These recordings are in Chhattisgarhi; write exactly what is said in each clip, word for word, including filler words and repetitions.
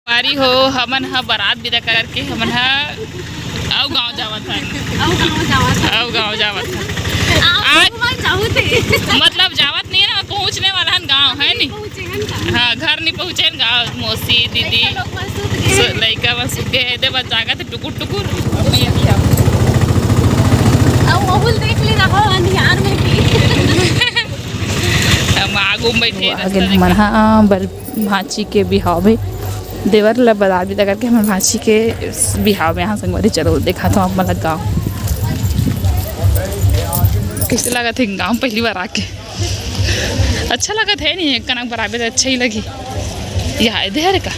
संगवारी हो, हमन ह बारात बिदा करके हमन ह अउ गांव जावत हन। अउ गांव जावत हन। अउ गांव जावत हन। आप आज घूमल चाहू थे। मतलब जावत नहीं है ना, पहुंचने वाला हन गांव, है नी? पहुंचे हन का? हाँ, घर नहीं पहुंचे हन गांव। मौसी, दीदी, लइका लोग मन सुत गए। सो-, लइका मन सुत गए, एदे बर जागत हे टुकुर टुकुर। अब ओहू ल देख ले रहो अंधियार में भी। हम आगू में बैठे तो रस्ता आगे देख हमन के। हाँ, बर भांची के बिहाव में देवर ला बारात बिदा करके हमर भांची के बिहाव में, हाँ संगवारी, चलो देखा तो आप मन ला गाँव। कैसे लागत हे गाँव पहली बार आके? अच्छा लागत हे नहीं, कनक बराबर अच्छा ही लगी। यहाँ देहर का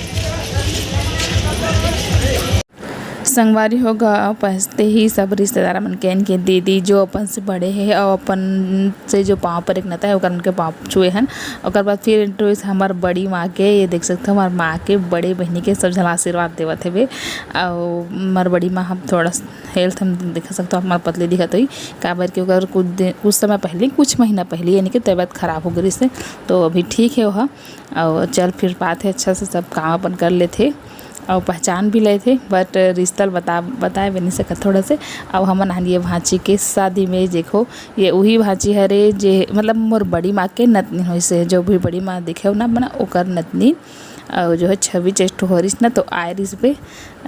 संगवारी हो, गाँव पहुँचते ही सब रिश्तेदार मन के, इनके दीदी जो अपन से बड़े हे और अपन से जो पाँव पर एक नता है, ओकर उनके पाँव छुए हन। ओकर बाद फिर entry होइस हमर बड़ी माँ के। ये देख सकते हो, हमर माँ के बड़े बहिनी के सब झन आशीर्वाद देवत हेबे। और हमर बड़ी माँ हम थोड़ा health हम देख सकते हो, हमर पतली दिखत होई, काबर कि ओकर कुछ दिन, कुछ समय पहले, कुछ महीना पहले यानी कि तबीयत खराब हो गई से, तो अभी ठीक है वह। और चल फिर पात है, अच्छा से सब काम अपन कर लेथे और पहचान भी लेथे, but रिश्ता ल बता, बताए भी नहीं सकत थोड़ा से। अब हमन आन ये भांची के शादी में, देखो ये वही भांची हरे जे मतलब मोर बड़ी माँ के नतनी होइसे, जो भी बड़ी माँ देखे हो ना अपना, ओकर नतनी। और जो है छवि चेष्ट हो रिस ना, तो आए रिस पे,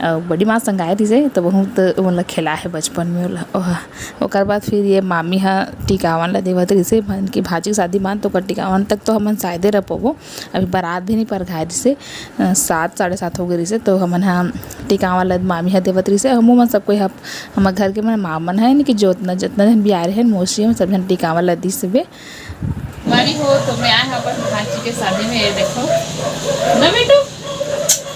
और बड़ी माँ संग आए रिसे, तो बहुत ओला खिला है बचपन में ओला। ओह, ओकर बाद फिर ये मामी हा टिकावन ला देवत रिसे, मन की भांची के शादी मान, तो ओकर टिकावन तक तो हमन शायदे रह पाबो। अभी बारात भी नहीं परघाए रिसे, अ, सात, साढ़े सात हो गए रिसे, तो हमन हा टिकावन ला मामी हा देवत रिसे। हमू मन सब कोई हा, हमर घर के मन माँ मन है, यानी कि जोतना, जितना जन भी आ रहे हैं, mostly हम सब जन टिकावन ला दिस बे। संगवारी हो, तो मैं आए हूँ अपन भांची के शादी में। ये देखो ना बेटू,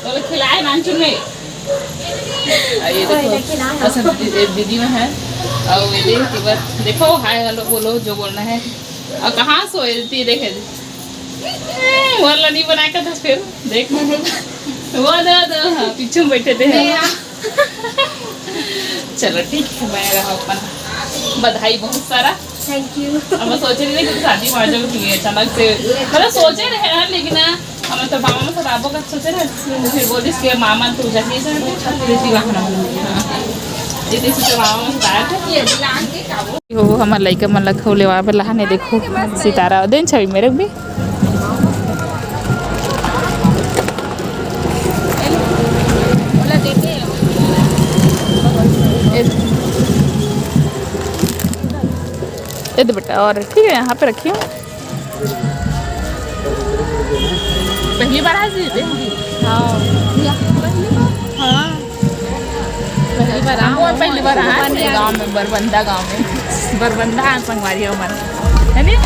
तो खिलाए नानचुन में। आ, ये देखो, पसंद दीदी, दीदी में है। और ये देखो, बस देखो, hi hello बोलो, जो बोलना है। और कहाँ सोए थी, देखे। हम्म, वाला नहीं बनाए का था फिर, देख। वो दो, दो, हाँ, पीछे में बैठे थे। चलो ठीक है, मैं रहा अपन। बधाई बहुत सारा। Thank you। अब मैं सोचे नहीं कि शादी में आ जाओ, तुम्हें अचानक से, मतलब सोचे रहे हैं, लेकिन हम तो मामा से राबो का सोचे रहे, फिर बोलिस के मामा तू जाके जाके छत ले दी वहाँ। हाँ। ये तो इससे मामा से बात है। हो, हमर लइका मन ला खऊ लेवा बर लहाने, देखो, सितारा देन छवि में रख भी। ए दे बेटा, और ठीक है, यहाँ पे रखियो। पहली बार आज जीते? हाँ। हाँ। पहली बार आए, पहली बार आए गाँव में, बरबंदा गाँव में। बरबंदा आए संगवारी हो मन, है नी?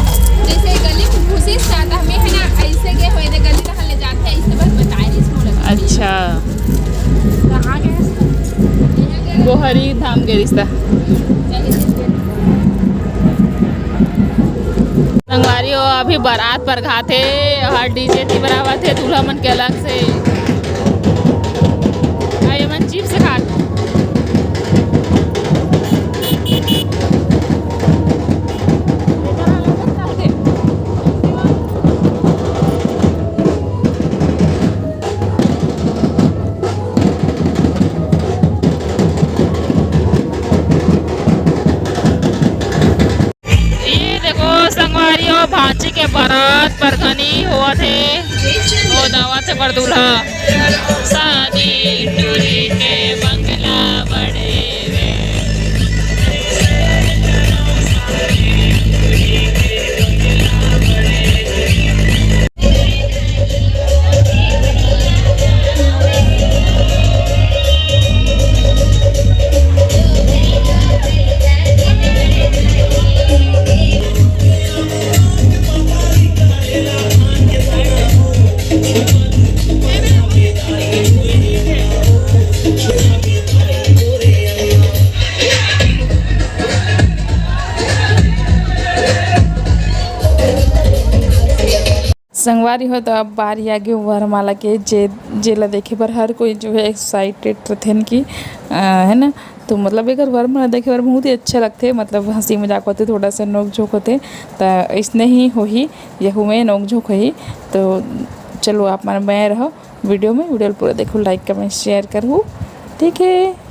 जैसे गली में घुसिस ना, त हमें है ना, ऐसे गए होए दे गली रहन ले जाते, ऐसे बस बताए रहिस मोला। अच्छा। कहाँ गए? गोहरी धाम गए रिस ता। संगवारी हो, अभी बारात परघाथे, हर DJ ती बरावत हे, दूल्हा मन के अलग से। आ, ये मन chips खात। ये देखो संगवारी हो, भांची के बारात परघनी होवत हे। ओ दावत हे बर दूल्हा। शादी टूरी के बंगला बड़े रे। संगवारी हो, तो अब बारी आगे वरमाला के, जे, जेला देखे बर हर कोई जो है excited रथे न कि, अ, है ना। तो मतलब एकर वरमाला देखे बर बहुत ही अच्छा लगथे, मतलब हंसी मजाक होथे, थोड़ा सा नोक झोंक होथे, त इसने ही होही, यहू में नोक झोंक होही। तो चलो, आप मन बने रहो वीडियो में, वीडियो ल पूरा देखो, लाइक, कमेंट, शेयर करहू, ठीक है।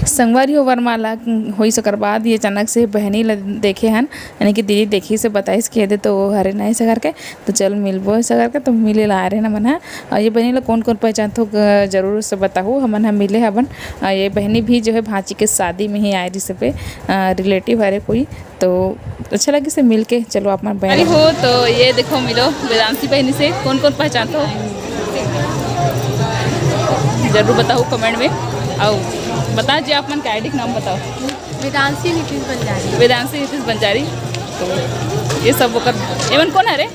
संगवारी हो, वरमाला होइस ओकर बाद ये अचानक से बहिनी ल देखे हन, यानी कि दीदी देखिस बताइस कि एदे तो वो हरे नहीं सकर के, तो चल मिलबो सकर के, तो मिले ला आए रहे ना मन ह। और ये बहिनी ला कौन कौन पहचानथो, ग-, जरूर से बताहू, हमन ह मिले हबन। और ये बहिनी भी जो है भांची के शादी में ही आए रही सब, रिलेटिव हरे कोई, तो अच्छा लगे से मिल के। चलो आप मन बहन हो तो ये देखो मिलो वेदांशी बहनी से, कौन कौन पहचानथो जरूर बताओ कमेंट में। और बता जी आप मन के आईडी के नाम बताओ। वेदांशी नीतीश बंजारी। वेदांशी नीतीश बंजारी। तो ये सब ओकर एमन कौन हरे?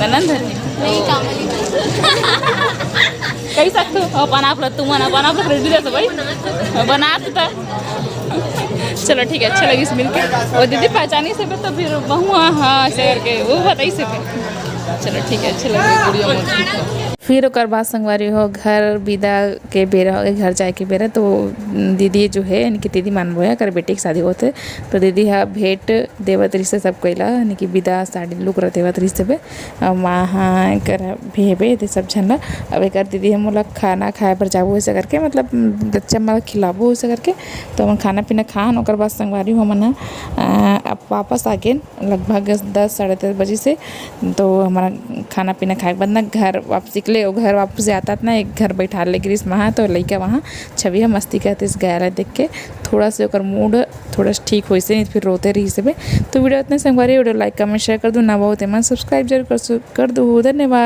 ननंद हरे। नहीं, कामली। कही सकते हो अपन आप लोग, तुम अपन आप लोग रेडी रह भाई। बना तो था। चलो ठीक है, अच्छा लगिस मिलके। और दीदी पहचानी से तो फिर बहुआ, हाँ, ऐसे करके वो बताई से। चलो ठीक है, अच्छा लगिस वीडियो में। फिर ओकर बाद संगवारी हो घर विदा के बेरा हो गए, घर जाए के बेरा। तो दीदी जो है, यानी कि दीदी मानबोया कर बेटी के शादी होते, तो दीदी हा भेंट देवत रिहिस हे सब कोई ला, यानी कि बिदा साड़ी लुगरा देवत रिहिस हे। अउ माँ हा करा भी हेबे, एदे सब झन ला। अब एकर दीदी ह मोला खाना खाए बर जाबो, ऐसे करके, मतलब, बच्चा मन ला खिलाबो, ऐसे करके। तो हमन खाना पीना खान, ओकर बाद संगवारी हो हमन ह, अ, अब वापस आ गेन, लगभग दस, साढ़े दस बजे से। तो हमारा खाना पीना खाए के बाद ना घर वापस निकले, वो घर वापस जाता ना, एक घर बैठा ले गिरिस वहाँ, तो लइका वहाँ छवि ह मस्ती करते इस गया ला देख के। थोड़ा से ओकर मूड थोड़ा सा ठीक होइसे, नहीं तो फिर रोते रहिस हे। तो वीडियो इतने संगवारी, वीडियो लाइक, कमेंट, शेयर कर दू, ना बहुत मन सब्सक्राइब जरूर कर सु-, कर दू। धन्यवाद।